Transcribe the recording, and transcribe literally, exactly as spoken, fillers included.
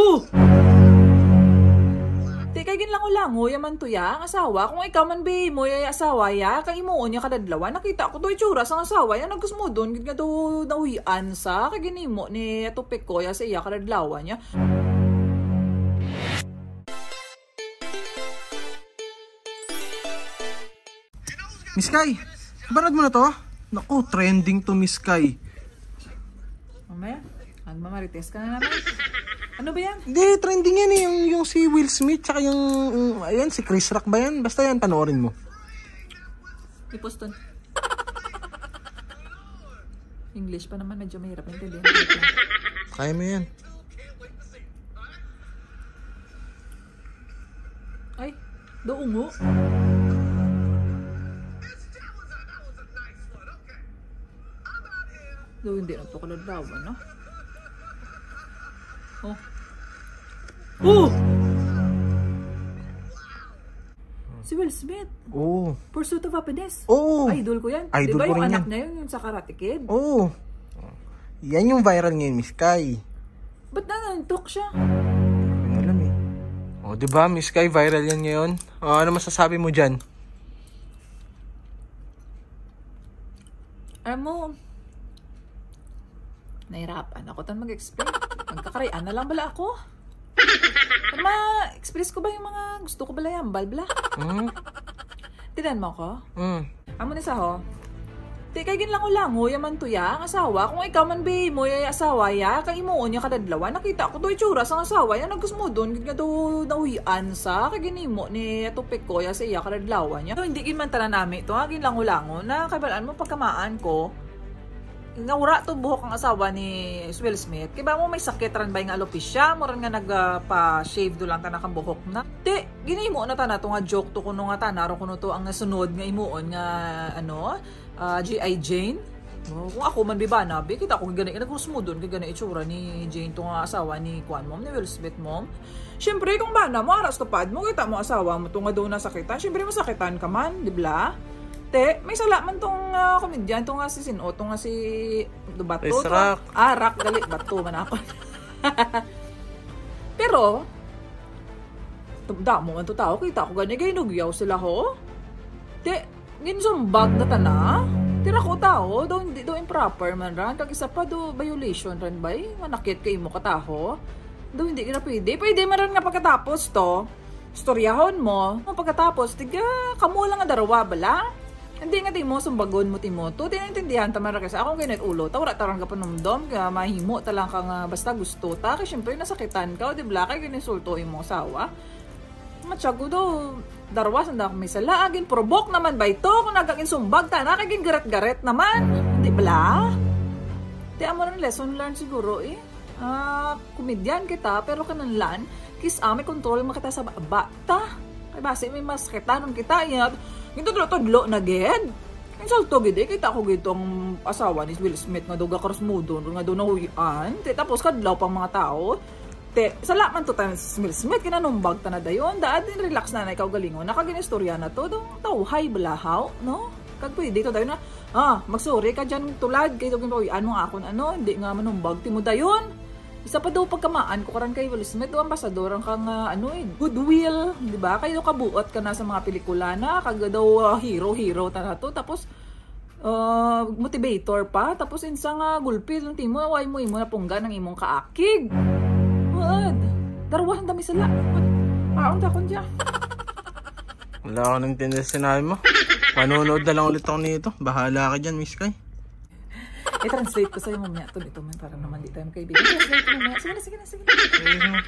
Oh! Di kay ginlango-lango ya man to ya ang asawa. Kung ikaw man, be, mo ya asawa ya, kay imuon niya kadadlawan. Nakita ko to itsura sang asawa ya, nagkusmudon gid nga daw nahuy-an sa kay ginimo ni Tupik ko ya sa iya kadadlawan niya. Miss Kai, barad mo na to? Naku, trending to, Miss Kai. Mamaya, magmamarites ka na naman. Ano ba yan? Hindi, trending yan eh. Yung, yung si Will Smith, tsaka yung, yung, ayun, si Chris Rock ba yan? Basta yan, panoorin mo. Iposton. English pa naman, medyo mahirap intindihan. Kaya mo yan. Ay, do ungo. Do hindi na to kaladlawan, no? Oh. Oh! Si Will Smith. Oo. Pursuit of Happiness. Oo. Idol ko yan. Idol Di ba ko yung rin anak yan. Niya yun, yung sa Karate Kid? Oo. Yan yung viral ngayon, Miss Kai. Ba't na nantok siya? Hindi ko alam eh. O, di ba, Miss Kai, viral yan ngayon? O, ano masasabi mo dyan? Alam mo, nahirapan ako tan mag-explain. Magkakarayan na lang bala ako. Ano, ma-express ko ba yung mga gusto ko bala yan, balbla? Mm. Tinan mo ko? Mm. Amo ni sa ho. Di kay ginlango-lango ya man to ya ang asawa. Kung ikaw man, be, mo ya asawa ya, kay imuon niya kadadlawan. Nakita ko to itsura sang asawa ya, nagkusmudon gid nga daw nahuy-an sa kay ginimo ni Tupik ko ya sa iya kadadlawan niya. So, hindi gid man tanan nami to, ha, ginlango-lango na kay balaan mo pagkamaan ko. Nga wala to buhok ang asawa ni Will Smith. Kay ba mo may sakit ran ba nga alopecia, mo ran nga nagpa-shave do lang tanan kang buhok na. Ti, ginimo na tana to nga joke to kuno nga tana ro kuno to ang sunod nga imuon nga, ano, ah, G I Jane. Oh, kung ako man, bi, bana, bi, kita ko gani, nagkusmudon kay gani itsura ni Jane to nga asawa ni kuan, mom, ni Will Smith, mom. Siyempre, kung bana mo, aras tupad mo, kita mo asawa mo to nga daw nasakitan. Siyempre, masakitan ka man, di bla? Te, may sala man tong, ah, komedyan, to nga si Sino, to nga si Bato, Chris to. Rock. Ah, Rock, gali, Bato man ako. Pero, damo man to tao, kita ko gani, ginugyaw sila, ho. Te, ginsumbag na tana. Tira ko tao, daw hindi daw improper man ran. Kag isa pa do violation ran bay, nga nakit kay imo kataho. Daw hindi gina pwede. Pwede man ran nga pagkatapos to, istoryahon mo. Nga pagkatapos, tiga, kamo lang nga darawa bala. Hindi nga di mo sumbagon mo timo to. Di naintindihan ta man ra kay sa akong ginit ulo. Ta wala ta ran kapanumdom. Kaya mahimo ta lang ka nga basta gusto ta. Kay syempre nasakitan ka, o di bala? Kay gininsulto imong asawa. Matyago daw, darwa sa may sala, agin provok naman ba ito? Kung nagaginsumbag ta na, kay gingaret-garet naman. Di bala? Ti amo rin lesson learned siguro eh. Ah, komedyan kita, pero kinahanglan, kis-a may control mo kita sa ba, ba ta. Kay basi may mas kitanon kita, iya, gintudlo-tudlo na gid. Insulto gid eh, kita ko gid tong asawa ni Will Smith nga daw gakrusmudon, nga daw nahuy-an. Ti, tapos kadlaw pang mga tao, Te, sala man to tayo si Will Smith, kinanumbag ta na dayon. Daan din, relax na na ikaw galingon. Nakagin-istorya na to, dong tawhay balahaw, no? Kag pwede to dayon na, ah, magsorry ka dyan tulad, kay dugin pawian mo akon, ano, hindi nga manumbag ti mo dayon. Isa pa daw pagkamaan ko karan kay Will Smith, daw ambasador ang kang, ah, ano eh, goodwill, di ba? Kayo kabuot ka na sa mga pelikula na, kag daw, ah, hero-hero ta na to. Tapos, ah, motivator pa, tapos insa nga gulpi lang timo, way mo imo napunggan ang imong kaakig. Wad. Darwahan dami sila. Wad. Paon ta kon dya. Wala ako nang tindi sa sinabi mo. Manonood na lang ulit ako nito. Bahala ka dyan, Miss Kai. I-translate ko sa'yo mamaya to, ito man, para naman di tayo magkaibigan. Translate ko mamaya. Sige na, sige na, sige na. Sige na.